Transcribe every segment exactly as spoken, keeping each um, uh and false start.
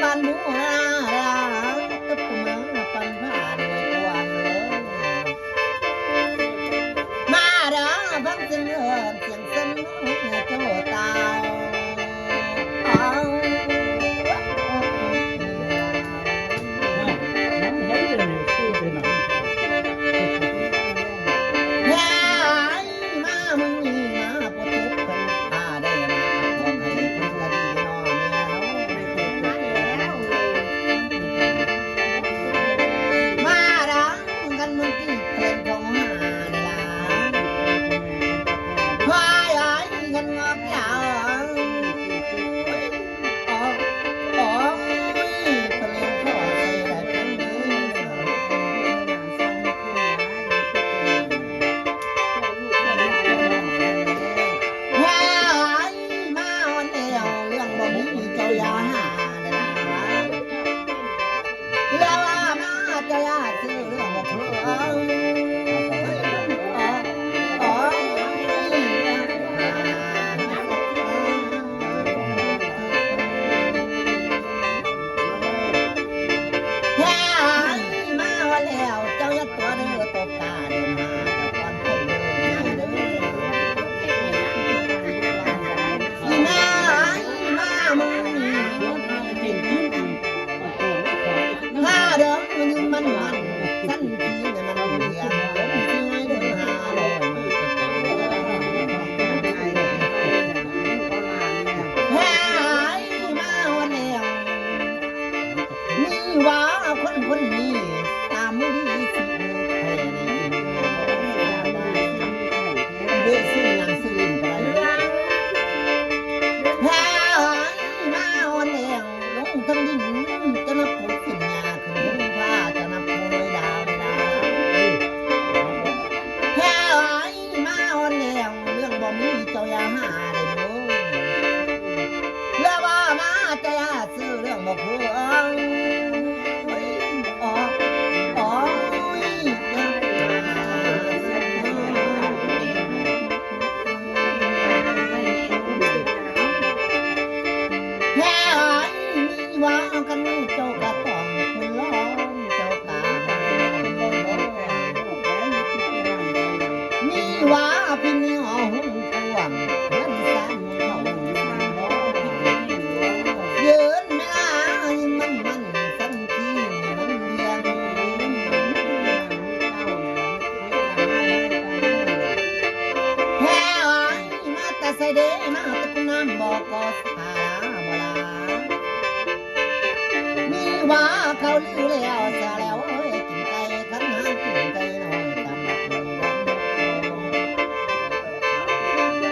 ปันหมูหาตึบมาปันผ้าโดยกว้างเลย มาเด้อฟังเสียงเอิ้นเสียงเซิ้นเจ้าตาว มามื้อนี้มาบ่เจ็บเพิ่นพาได้มา ขอให้เพิ่นก็ดีเนาะแม่เนาะ มาดังกันมื้อกี้เพิ่นของหาได้ล่ะ พายอ้ายกันงอกยาว มาแล้ว เจ้าอย่าตัวเด้อ ตกกาเดินหาแต่ก่อนคนเดินหาเด้อ อีแม่เอ้ย มามื้อนี้ มาเด้อ มื้อนี้มันมัน สั้นทีเนี่ยมันเพียง หายมาฮอดแล้ว มีว่าคนคนนี้ ตามดีสิให้ได้ยิน ได้ซื้อหยังซื้อเล่นก็ได้ หายมาฮอดแล้ว ลงทางดิน จะนับผู้ขึ้นหญ้าขึ้นเทิงฟ้า จะนับผู้ลอยดาวได้หลาย หายมาฮอดแล้ว เรื่องบ่มีเจ้าอย่าหาได้เด้อ เรื่องบ่มาเจ้าอย่าซื้อ เรื่องบ่คือ โอ้ย โอ้ย โอ้ย แม่เอ้ย มีว่ากันเจ้ากะต้องคุณร้องเจ้ากะมา มีว่าพี่นี่เอาหงพวง เงินสามเขาอยู่บ่ ยืนแม่ลามันมันสันทีมันเรียง แม่เอ้ย มาแต่ไสเด้ มาแต่กุน้ำบ่อก็สาบ่ลา มีว่าเขาลือแล้วซะแล้วเอ้ย กินไก่คันหากินไก่น้อยตำบักหุ่ง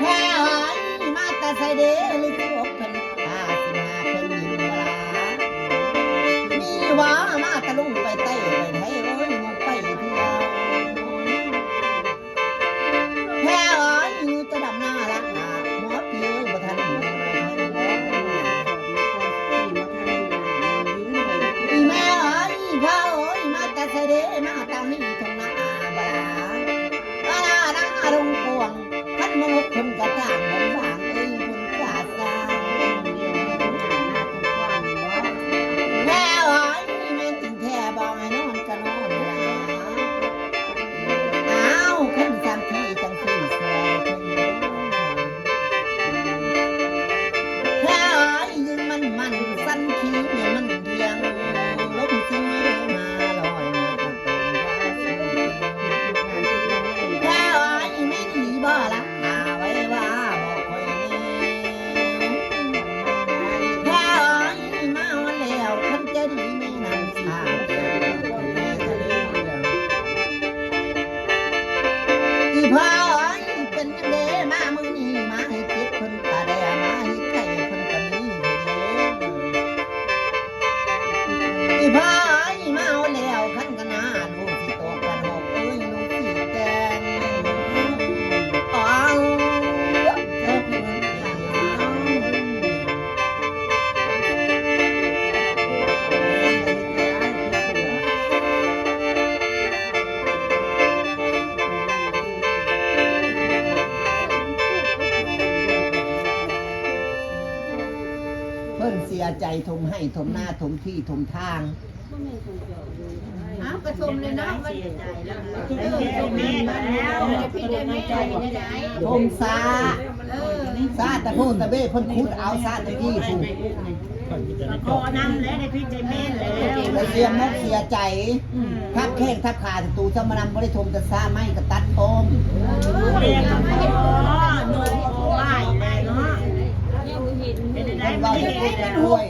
แม่เอ้ย มาแต่ไสเด้ หรือสิอกเพิ่นตาสิมาเพิ่นยินบ่ลา มีว่ามาแต่ลุงไปใต้ไปไทยเอ้ย มาไปเที่ยว แม่เอ้ย อยู่จะดำหน้าละหนา หัวปีเอ้ย บ่ทันหัว อีแม่เอ้ย พ่อเอ้ย มาแต่ไสเด้ มาตามนี่ทงนาบลา บลานาดงกวาง คันมนุษย์เพิ่นกะจ้างเหมือนสางเอ้ย เพิ่นกะสร้าง แม่เอ้ย แม่นจริงแท้บ่ให้นอนกะนอนลา อ้าว คันจังซี่จังซี่เสียเพิ่นเด้อ แม่เอ้ย ยืนมันมัน สั่นขี้เนี่ยมันเดียง ลมสิงเดินมาลอยมาตะโกนว่า แม่เอ้ย แม่นอีบ่ล่ะ หาไว้ว่าบ่ค่อยมี แม่เอ้ย มาฮอดแล้ว คันจะดีแม่นำสาว อีพ่อเอ้ย เป็นจังใดมามื้อนี้ มาให้เจ็บเพิ่นกะได้ มาให้ไข้เพิ่นกะมีให้เด้ อีพ่อเอ้ย มาฮอดแล้ว คันกะหน้าลูกสิตกกะหนกเอ้ย ลูกสิแต่ง อ้าว เจ้าเพิ่น เพิ่นเสียใจถมไฮ่ถมนาถมที่ถมทาง อ้าว กระทมเลยเนาะ มัน เออ ถมแม่แล้ว ผิดได้แม่ได้ ถมซา เออ ซาตะโพตะเบ้เพิ่นขุดเอาซาตะกี้พุ้น ขอนำแล้วได้ผิดได้แม่นแล้ว แล้วเสียมกเสียใจ ทับแข้งทับขาศัตรูเจ้ามานำบ่ได้ถมแต่ซาไม้ก็ตัดอ้อม เรียนแล้วก็หนุ่มไหว้ไปเนาะ เป็นได้ มันเว้าแต่กล้วย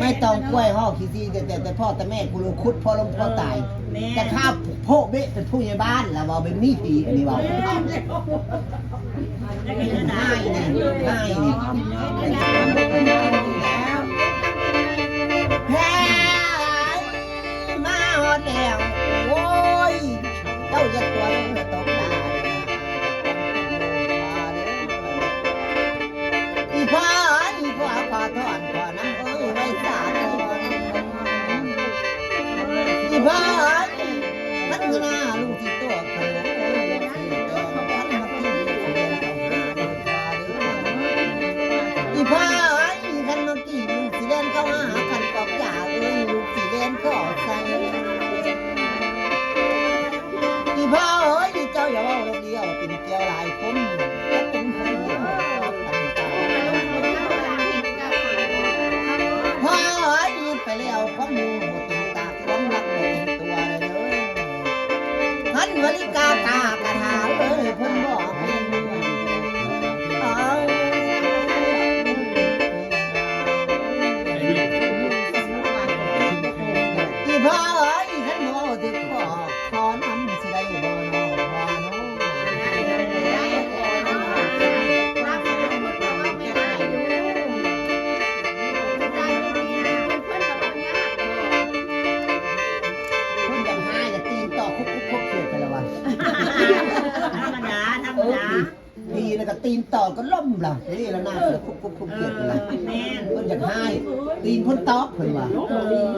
ไม่ต้องกล้วยหอกขี้ซี่ แต่ แต่ แต่พ่อแต่แม่กูรู้ขุดพ่อล้มพ่อตาย แม่ แต่ข้าโพะเบะเป็นผู้ใหญ่บ้านแล้วว่าเป็นมีผีอันนี้ว่า แล้วก็จะได้ ให้นี่ ให้นี่ แพ้มาฮอดแล้ว โอ้ย เจ้าอย่าตัวเด้อตกตาย อีพ่อ อีพ่อ ขอถอน ขอน้ำเอ้ย ไว้สาก่อน อีพ่อ มันคือหน้าลูกที่ตัวขนมเอ้ย อีพ่อ คันมากี่ลูกสิแล่นเข้าหา คันกอกยาเอ้ย ลูกสิแล่นขอใส่ อีพ่อเอ้ย เจ้าอย่าเว้าเดียว เป็นแก้วหลายคน จะเป็นคนเดียว พ่อเอ้ย ไปแล้วความหมู่หมดตา ความรักหมดตัวเลยเด้อ ท่านวลิกาตากระถาเอ้ย เพิ่นบอกให้เอ้ย อีพ่อเอ้ย ท่านบอกถึงขอ ขอนำสิได้บ่น้อพ่อน้อ คนอย่างห้าอย่าตีนต่อคุกคุกคุกเขียดไปแล้ววะ ธรรมดา ธรรมดา เออ ดีนะก็ตีนต่อก็ล่มล่ะ นี่แล้วหน้าเสือคุกคุกคุกเขียดไปแล้ว แม่น คนอย่างห้าตีนพ่นตอกเพิ่นว่า เออ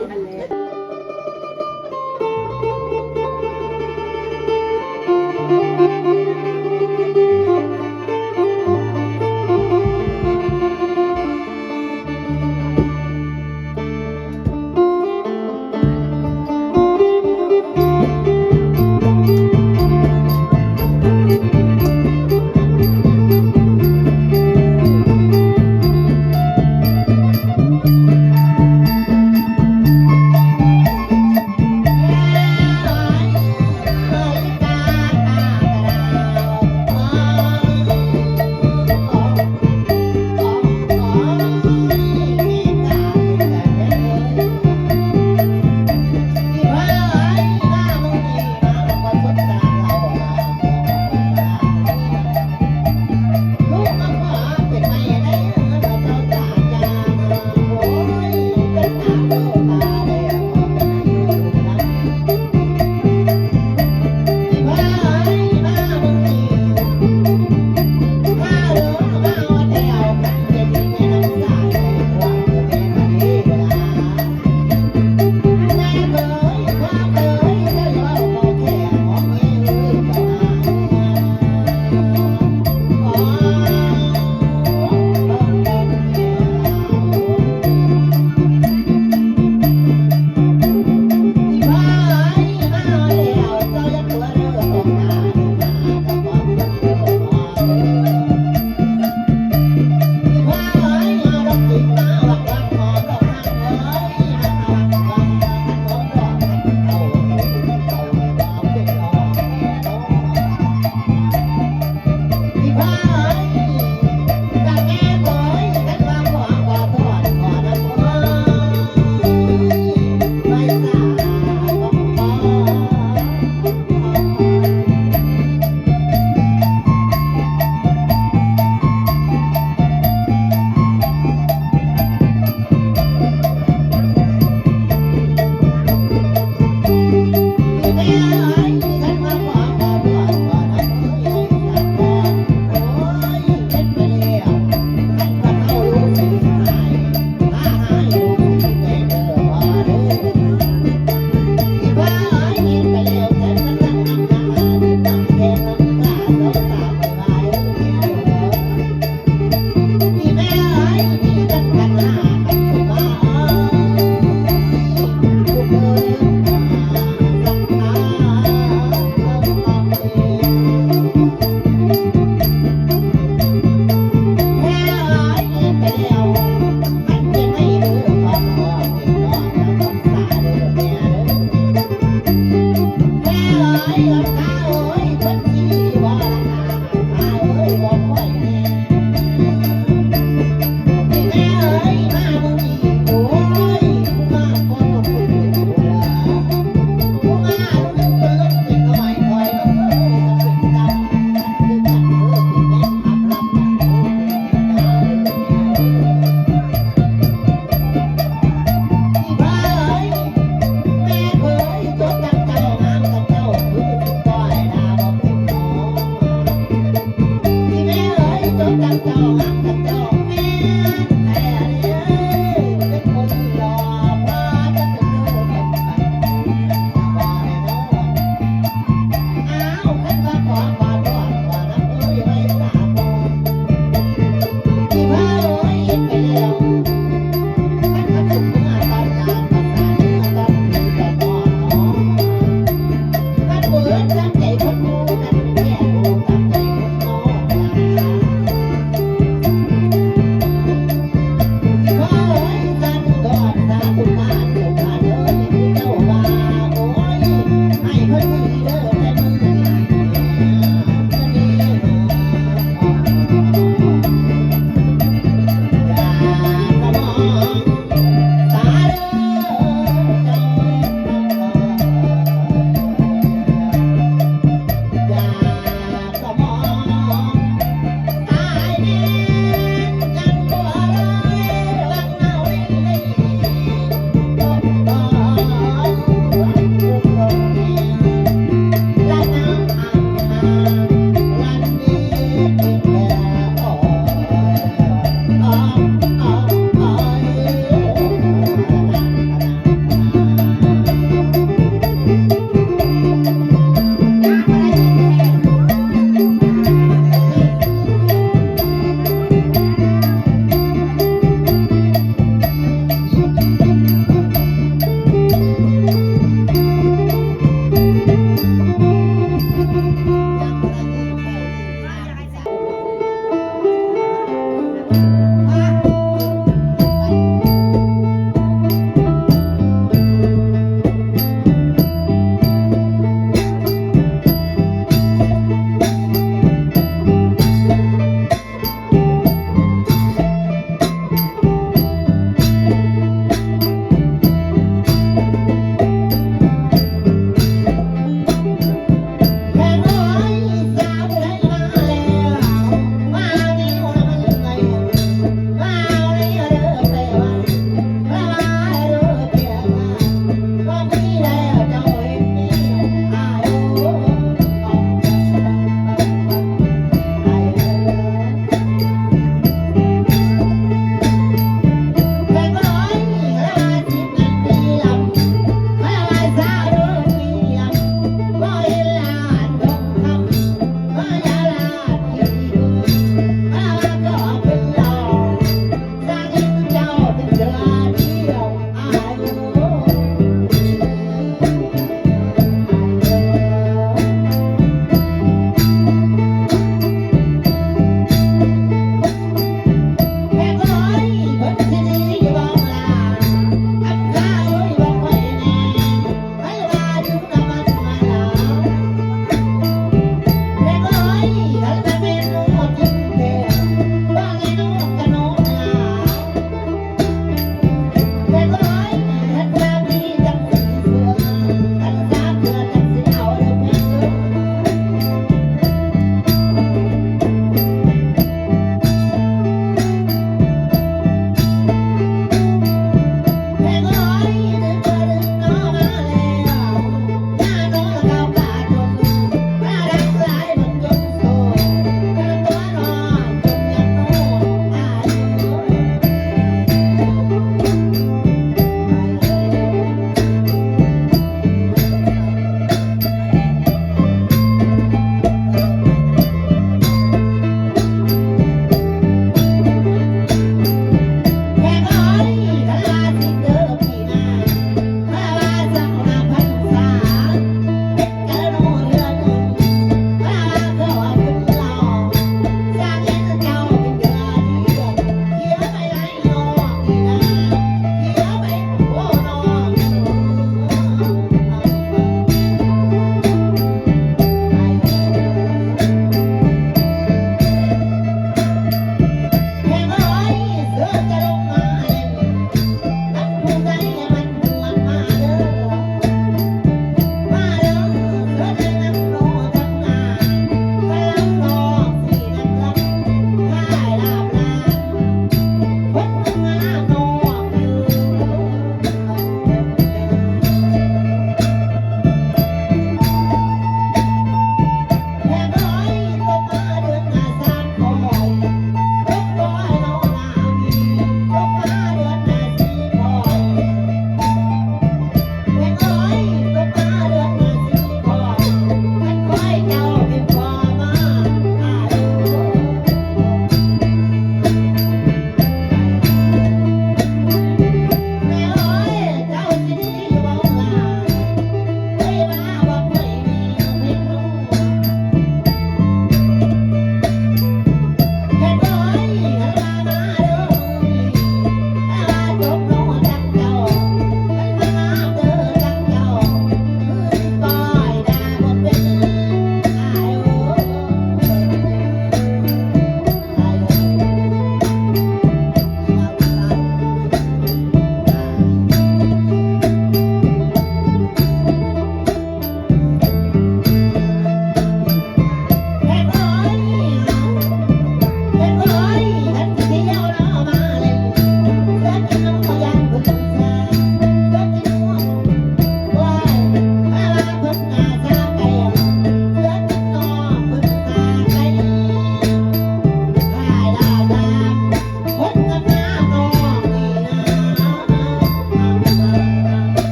แม่เอ้ยเพิ่นสิ